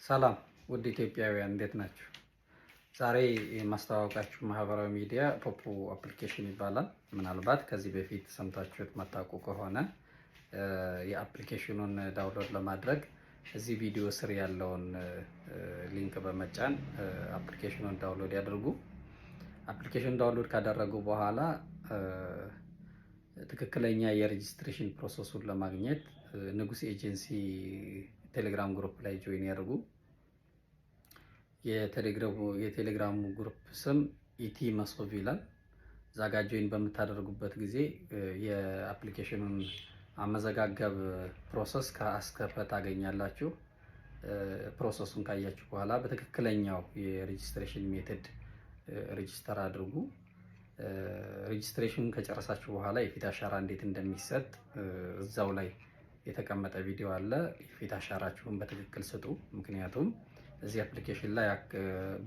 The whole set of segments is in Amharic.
ሰላም ውድ ኢትዮጵያውያን፣ እንዴት ናችሁ? ዛሬ የማስተዋወቃችሁ ማህበራዊ ሚዲያ ፖፖ application ይባላል። ምናልባት ከዚህ በፊት ሰምታችሁት ማታውቁ ከሆነ የ application ኑን download ለማድረግ እዚህ ቪዲዮ ስር ያለውን link በመጫን application ኑን download ያድርጉ። Application download ካደረጉ በኋላ ትክክለኛ የ registration process ኡን ለማግኘት ንጉስ ኤጀንሲ ቴሌግራም group ላይ join ያድርጉ። የቴሌግራሙ group ስም ኢቲ መሶብ ይላል። እዛ ጋ join በምታደርጉበት ጊዜ የ application ኑን አመዘጋገብ process ከሀ እስከ ፐ ታገኛላችሁ። Process ኡን ካያችሁ በኋላ በትክክለኛው የ registration method register አድርጉ። Registration ከጨረሳችሁ በኋላ የፊት አሻራ እንዴት እንደሚሰጥ እዛው ላይ የተቀመጠ ቪዲዮ አለ። የፊት አሻራችሁን በትክክል ስጡ። ምክንያቱም እዚህ application ላይ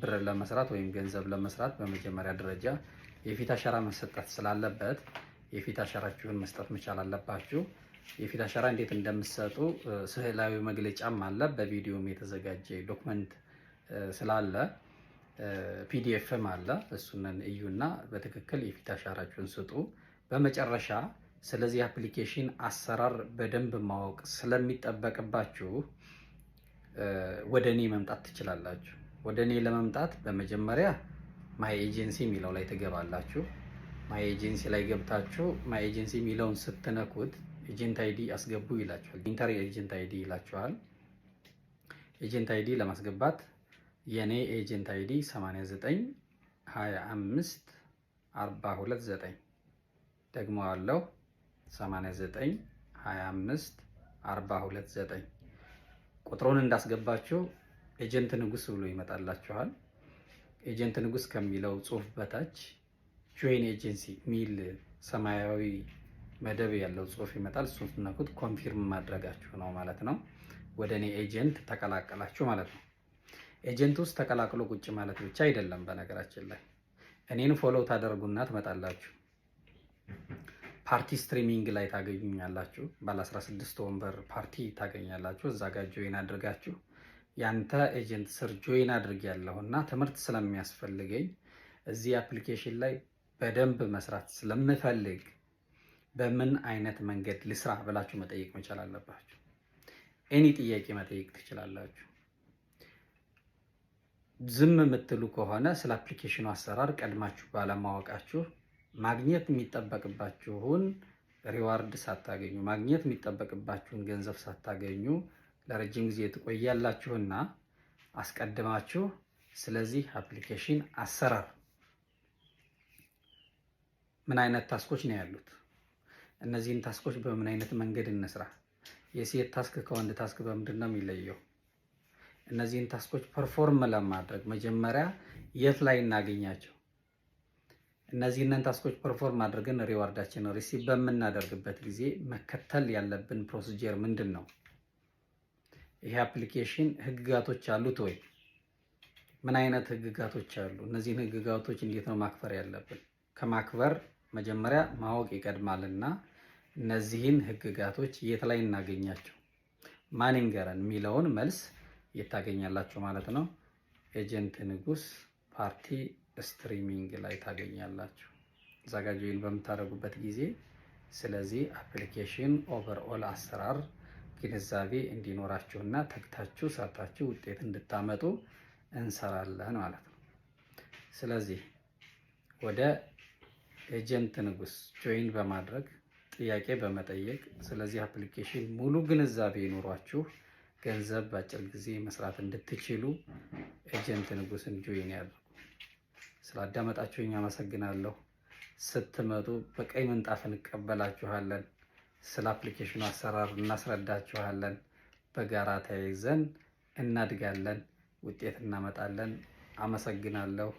ብር ለመስራት ወይም ገንዘብ ለመስራት በመጀመሪያ ደረጃ የፊት አሻራ መሰጠት ስላለበት የፊት አሻራችሁን መስጠት መቻል አለባችሁ። የፊት አሻራ እንዴት እንደምትሰጡ ስዕላዊ መግለጫም አለ። በቪዲዮም የተዘጋጀ document ስላለ PDF ም አለ። እሱንን እዩና በትክክል የፊት አሻራችሁን ስጡ። በመጨረሻ ስለዚህ application አሰራር በደንብ ማወቅ ስለሚጠበቅባችሁ ወደ እኔ መምጣት ትችላላችሁ። ወደ እኔ ለመምጣት በመጀመሪያ my agency የሚለው ላይ ትገባላችሁ። My agency ላይ ገብታችሁ my agency የሚለውን ስትነኩት agent ID አስገቡ ይላችኋል። Enter agent ID ይላችኋል። Agent ID ለማስገባት የኔ agent ID 89 25 429፣ ደግሞ አለው፣ 89 25 429። ቁጥሩን እንዳስገባችሁ agent ንጉስ ብሎ ይመጣላችኋል። Agent ንጉስ ከሚለው ጽሁፍ በታች join agency የሚል ሰማያዊ መደብ ያለው ጽሁፍ ይመጣል። እሱን ስትነኩት confirm ማድረጋችሁ ነው ማለት ነው። ወደ እኔ agent ተቀላቀላችሁ ማለት ነው። Agent ውስጥ ተቀላቅሎ ቁጭ ማለት ብቻ አይደለም። በነገራችን ላይ እኔን follow ታደርጉና ትመጣላችሁ። Party streaming ላይ ታገኙኛላችሁ። ባለ 16 ወንበር ፓርቲ ታገኛላችሁ። እዛ ጋር join አድርጋችሁ ያንተ agent ስር join አድርጌያለሁ እና ትምህርት ስለሚያስፈልገኝ፣ እዚህ application ላይ በደንብ መስራት ስለምፈልግ በምን አይነት መንገድ ልስራ ብላችሁ መጠየቅ መቻል አለባችሁ። Any ጥያቄ መጠየቅ ትችላላችሁ። ዝም የምትሉ ከሆነ ስለ application ኑ አሰራር ቀድማችሁ ባለማወቃችሁ ማግኘት የሚጠበቅባችሁን reward ሳታገኙ፣ ማግኘት የሚጠበቅባችሁን ገንዘብ ሳታገኙ ለረጅም ጊዜ ትቆያላችሁና አስቀድማችሁ ስለዚህ application አሰራር፣ ምን አይነት task ኦች ነው ያሉት፣ እነዚህን task ኦች በምን አይነት መንገድ እንስራ፣ የሴት task ከወንድ task በምንድን ነው የሚለየው፣ እነዚህን task ኦች perform ለማድረግ መጀመሪያ የት ላይ እናገኛቸው፣ እነዚህንን task ኦች perform አድርገን reward ኣችንን receive በምናደርግበት ጊዜ መከተል ያለብን procedure ምንድን ነው? ይሄ application ህግጋቶች አሉት ወይ? ምን አይነት ህግጋቶች አሉ? እነዚህን ህግጋቶች እንዴት ነው ማክበር ያለብን? ከማክበር መጀመሪያ ማወቅ ይቀድማልና እነዚህን ህግጋቶች የት ላይ እናገኛቸው፣ ማን ይንገረን የሚለውን መልስ የት ታገኛላችሁ ማለት ነው። Agent ንጉስ party streaming ላይ ታገኛላችሁ። እዛ ጋ join በምታደርጉበት ጊዜ ስለዚህ application overall አሰራር ግንዛቤ እንዲኖራችሁና ተግታችሁ ሰርታችሁ ውጤት እንድታመጡ እንሰራለን ማለት ነው። ስለዚህ ወደ agent ንጉስ join በማድረግ፣ ጥያቄ በመጠየቅ፣ ስለዚህ application ሙሉ ግንዛቤ ይኑሯችሁ ገንዘብ በአጭር ጊዜ መስራት እንድትችሉ agent ንጉስን join ያድርጉ። ስላዳመጣችሁኝ አመሰግናለሁ። ስትመጡ በቀይ ምንጣፍ እንቀበላችኋለን። ስለ application ኑ አሰራር እናስረዳችኋለን። በጋራ ተያይዘን እናድጋለን፣ ውጤት እናመጣለን። አመሰግናለሁ።